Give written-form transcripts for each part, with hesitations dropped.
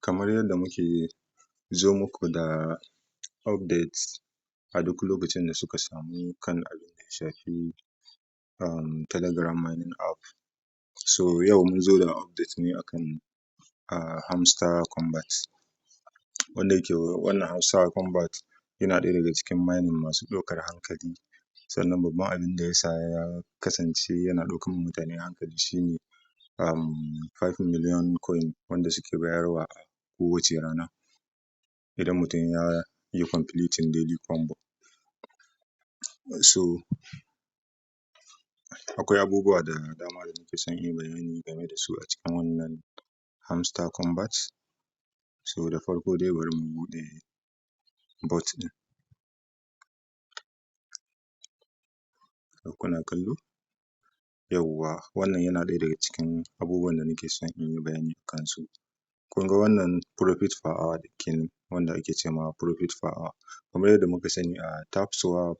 Kamar yadda muke zo muku da update a duk lokacin da suka samu kan abin da ya shafi Telegram mining app. So yau mun zo da update ne akan Hamster Kombat, wanda yake wannan Hamster Kombat yana ɗaya daga cikin mining masu ɗaukar hankali. Sannan babban abin da ya sa ya kasance yana ɗaukar mutane hankali shine 5 million coin wanda suke bayarwa a kowace rana idan mutum ya yi completing daily combo. So akwai abubuwa da dama da nake son yi bayani game da su a cikin wannan Hamster Kombat. So da farko dai bari mu buɗe bot ɗin. Kuna kallo? Yawwa, wannan yana ɗaya daga cikin abubuwan da nake son in yi bayani a kansu. Kun ga wannan profit per hour kenan, wanda ake ce ma profit per hour. Kamar yadda muka sani, a TapSwap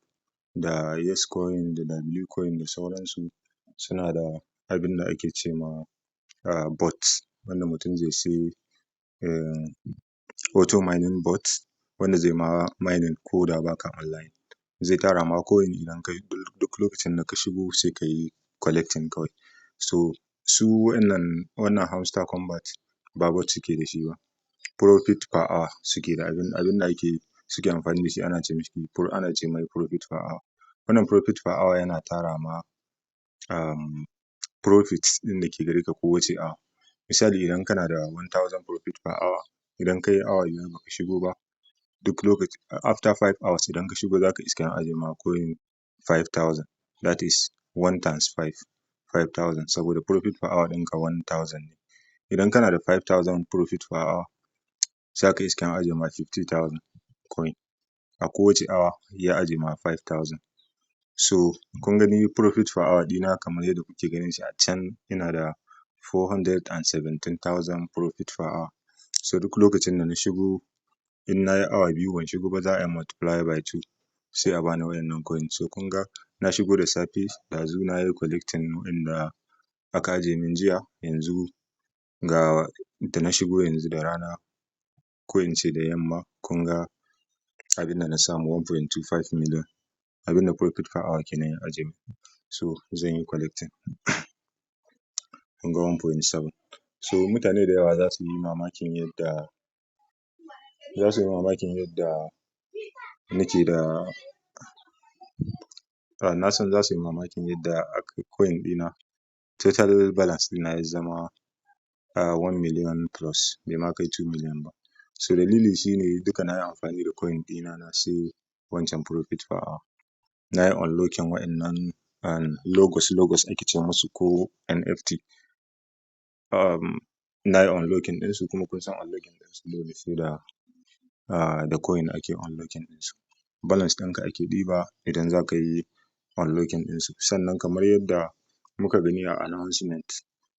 da Yescoin da Wcoin da sauransu, suna da abin da ake ce ma bot, wanda mutum zai sai auto mining bot wanda zai ma mining ko da baka online. Zai tara ma coin, idan ka duk lokacin da ka shigo sai ka yi collecting kawai. So su wannan Hamster Kombat ba bot suke da shi ba, profit per hour suke da. Abin da ake suke amfani da shi ana ce mishi, ana ce mai profit per hour. Wannan profit per hour yana tara ma profit ɗin da ke gare ka kowace hour. Misali, idan kana da 1000 profit per hour, idan ka yi awa 5 baka shigo ba, duk lokaci after 5 hours idan ka shigo, za ka iske an ajiye ma coin 5000. That is 1 times 5, 5000, saboda profit per hour ɗinka 1000 ne. Idan kana da 5000 profit per hour, za ka iske an ajiye ma 50,000 coin a kowace awa, ya ajiye ma 5000. So kun gani, profit per hour ɗina kamar yadda kuke ganin shi a can, ina da 417,000 profit per hour. So duk lokacin da na shigo, in na yi awa 2 ban shigo ba, za a yi multiply by 2, sai a bani waɗannan coin. So kun ga na shigo da safe ɗazu, na yi collecting waɗanda aka ajiye min jiya. Yanzu ga da na shigo yanzu da rana, ko in ce da yamma, kun ga abin da na samu, 1.25 million. Abin da profit per hour kenan ya ajiye min. So zan yi collecting, kun ga 1.7. So mutane da yawa za su yi mamakin yadda nake da, na san za su yi mamakin yadda coin ɗina, total balance ɗina ya zama 1 million plus, bai ma kai 2 million ba. So dalili shine duka na yi amfani da coin ɗina na sai wancan profit per hour, na yi unlocking wa'innan logos, logos ake ce musu ko NFT. Na yi unlocking ɗinsu, kuma kun san unlocking ɗinsu dole sai da coin ake unlocking ɗinsu. Balance ɗinka ake ɗiba idan za ka yi unlocking ɗinsu. Sannan kamar yadda muka gani a announcement,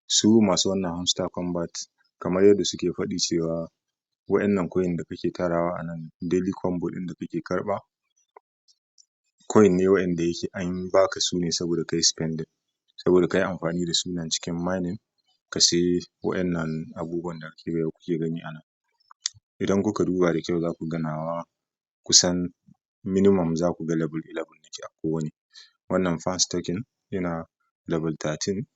su masu wannan Hamster Kombat, kamar yadda suke faɗi cewa wa'innan coin da kake tarawa a nan, daily combo ɗin da kake karɓa, coin ne wa'inda yake an baka su ne saboda ka yi spending, saboda ka yi amfani da su nan cikin mining, ka sayi wa'innan abubuwan da kuke gani a nan. Idan kuka duba da kyau, za ku ga nawa kusan minimum za ku ga level 11 nake a kowane. Wannan fans token ina level 13.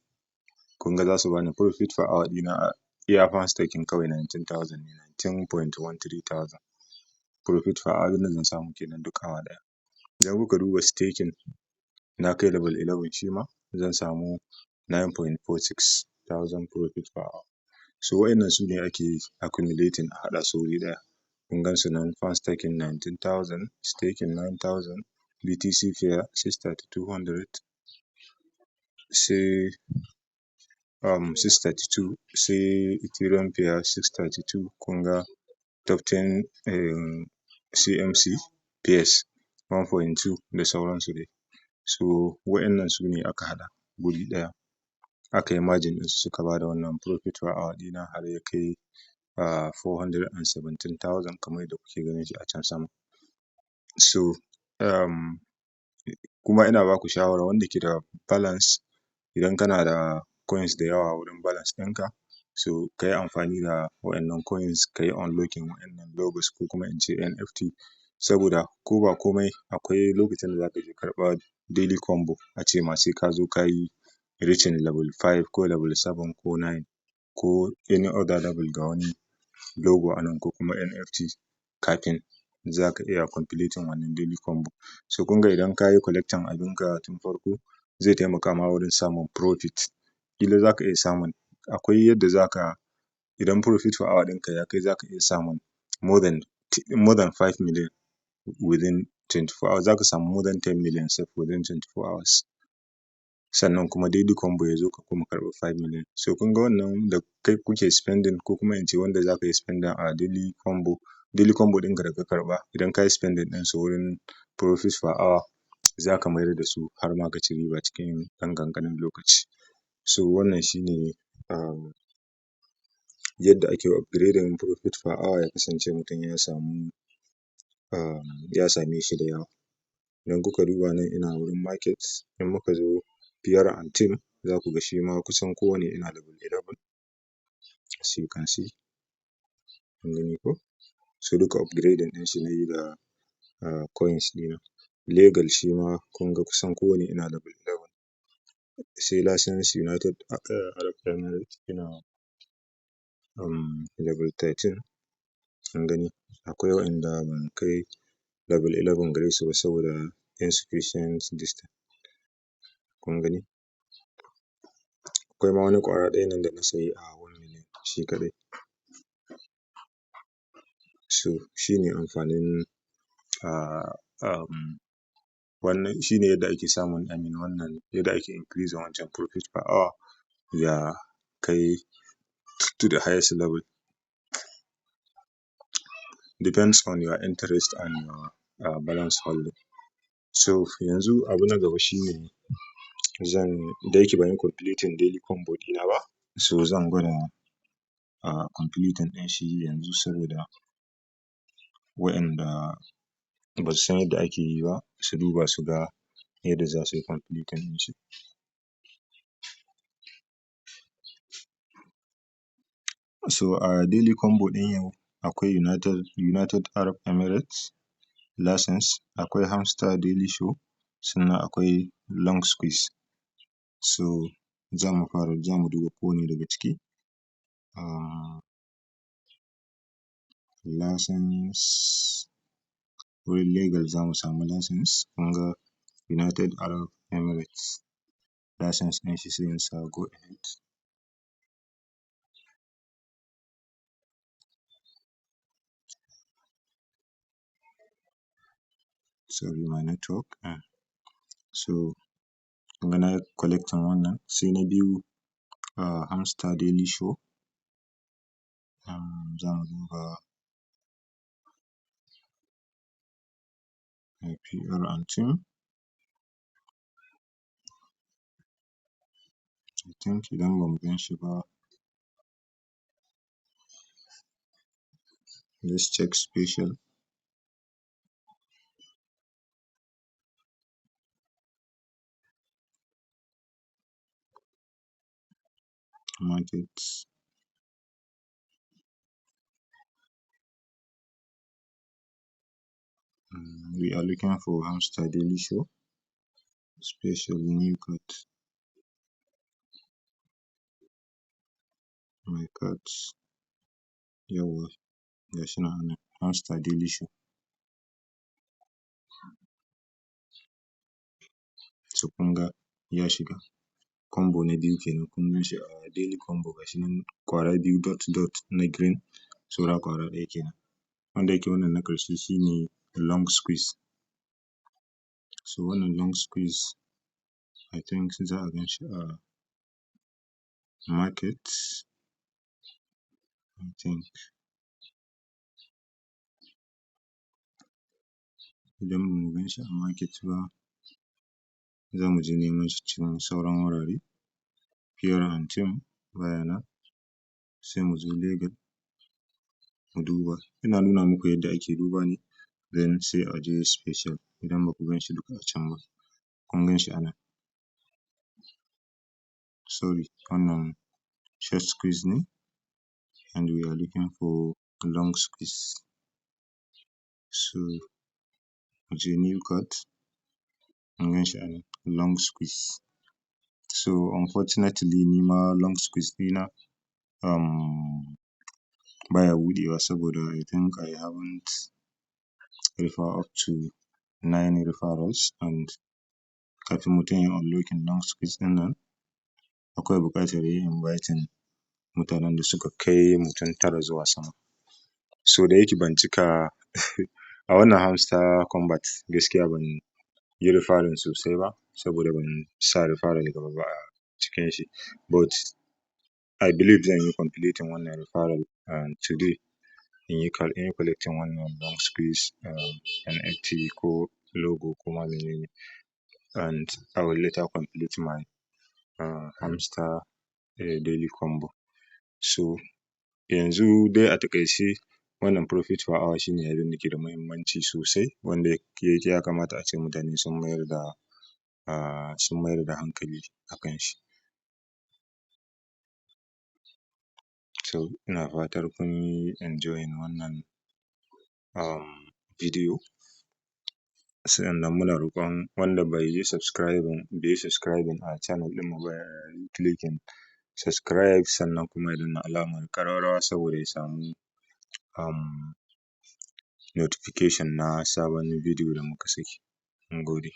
Kun ga za su bani profit per hour ɗina a iya fans token kawai 19,000 ne, 19.13 thousand profit per hour da zan samu kenan duk awa ɗaya. Idan kuka duba staking, na kai level 11, shi ma zan samu 9.46 thousand profit per hour. So wa'innan su ne ake accumulating, a haɗa su wuri ɗaya. Kun gan su nan: fans token 19,000, staking 9,000, BTC pair 63200, sai 632, sai Ethereum pair 632. Kun ga top 10 CMC pairs 1.2 da sauransu dai. So wa'innan su ne aka haɗa guri ɗaya, aka yi merging ɗinsu, suka bada wannan profit per hour ɗina har ya kai 417,000, kamar yadda kuke ganin shi a can sama. So kuma ina baku shawara, wanda ke da balance, idan kana da coins da yawa wurin balance ɗinka So ka yi amfani da waɗannan coins ka yi unlocking waɗannan logos ko kuma in ce NFT, saboda ko ba komai akwai lokacin da za ka je karɓa daily combo, a ce ma sai ka zo ka yi reaching level 5 ko level 7 ko 9 ko any other level, ga wani logo a nan ko kuma NFT, kafin za ka iya completing wannan daily combo. So kun ga idan ka yi collecting abinka tun farko, zai taimaka ma wurin samun profit. Ƙila za ka iya samun, akwai yadda za ka, idan profit per hour ɗinka ya kai, za ka iya samun more than 5 million within 24 hours, za ka samu more than 10 million sef within 24 hours. Sannan kuma daily combo ya zo ka kuma karɓi 5 million. So kun ga wannan da kai kuke spending, ko kuma in ce wanda za ka yi spending a daily combo, daily combo ɗinka da ka karɓa, idan ka yi spending ɗinsu wurin profit per hour, za ka mayar da su har ma ka ci riba cikin ɗan ƙanƙanin lokaci. So wannan shine yadda ake upgrading profit per hour ya kasance mutum ya samu, ya same shi da yawa. Idan kuka duba nan, ina wurin market. In muka zo PR and team, za ku ga shi ma kusan kowane ina level 11, as you can see. Kun gani ko? So duka upgrading ɗin shi na yi da coins ɗina. Legal shi ma kun ga kusan kowane ina level 11. Sai license United Arab Emirates, ina level 13. Kun gani, akwai waɗanda ban kai level 11 gare su ba saboda insufficient distance. Kun gani, akwai ma wani ƙwara ɗaya nan da na sayi a 1 million shi kaɗai. So shi ne amfanin wannan, shi ne yadda ake samun, I mean, wannan yadda ake increasing wancan profit per hour ya kai to the highest level. Depends on your interest and your balance holding. So yanzu abu na gaba shine zan, da yake ban yi completing daily combo ɗina ba, so zan gwada completing ɗin shi yanzu saboda waɗanda ba su san yadda ake yi ba su duba su ga yadda za su yi completing ɗin shi. So a daily combo ɗin yau akwai United Arab Emirates license, akwai Hamster Daily Show, sannan akwai Long Squeeze. So za mu fara, za mu duba kowanne daga ciki. License, wurin legal za mu samu license. Kun ga United Arab Emirates license ɗin shi, sai in sa go ahead. Sorry, my network. So kun ga na yi collecting wannan. Sai na biyu, Hamster Daily Show. Za mu duba PR and team. I think idan ba mu gan shi ba, let's check special. Markets. We are looking for Hamster Daily Show special new code. My cards. Yawwa, ga shi nan anan, Hamster Daily Show. So kun ga ya shiga combo na biyu kenan. Kun gan shi a daily combo, ga shi nan ƙwara biyu dot dot na green, saura ƙwara ɗaya kenan. Wanda yake wannan na ƙarshe shine Long Squeeze. So wannan Long Squeeze, I think za a gan shi a market, I think. Idan ba mu gan shi a market ba, za mu je neman shi cikin sauran wurare. PR and team baya nan, sai mu zo legal mu duba. Ina nuna muku yadda ake duba ne, then sai a je special idan ba ku gan shi duka a can ba. Kun gan shi a nan. Sorry, wannan Short Squeeze ne. And we are looking for long squeeze. So mu je new card, mun gan shi a nan, long squeeze. So unfortunately ni ma long squeeze ɗina baya buɗewa saboda I think I haven't refer up to nine referrals, and kafin mutum ya yi unlocking long squeeze ɗin nan akwai buƙatar ya yi inviting mutanen da suka kai mutum tara zuwa sama. So da yake ban cika a wannan Hamster Kombat, gaskiya ban yi referring sosai ba saboda ban sa referral gaba ba a cikin shi, but I believe zan yi completing wannan referral today in yi collecting wannan long squeeze NFT ko logo ko ma menene, and I will later complete my hamster daily combo. So yanzu dai a taƙaice, wannan profit per hour shine abin da ke da muhimmanci sosai wanda ya kamata a ce mutane sun mayar da hankali a kan shi. So ina fatar kun yi enjoying wannan bidiyo. Sannan muna roƙon wanda bai yi subscribing a channel ɗinmu ba ya yi clicking subscribe, sannan kuma ya danna alamar ƙararrawa saboda ya samu notification na sabon bidiyo da muka saki. Mun gode.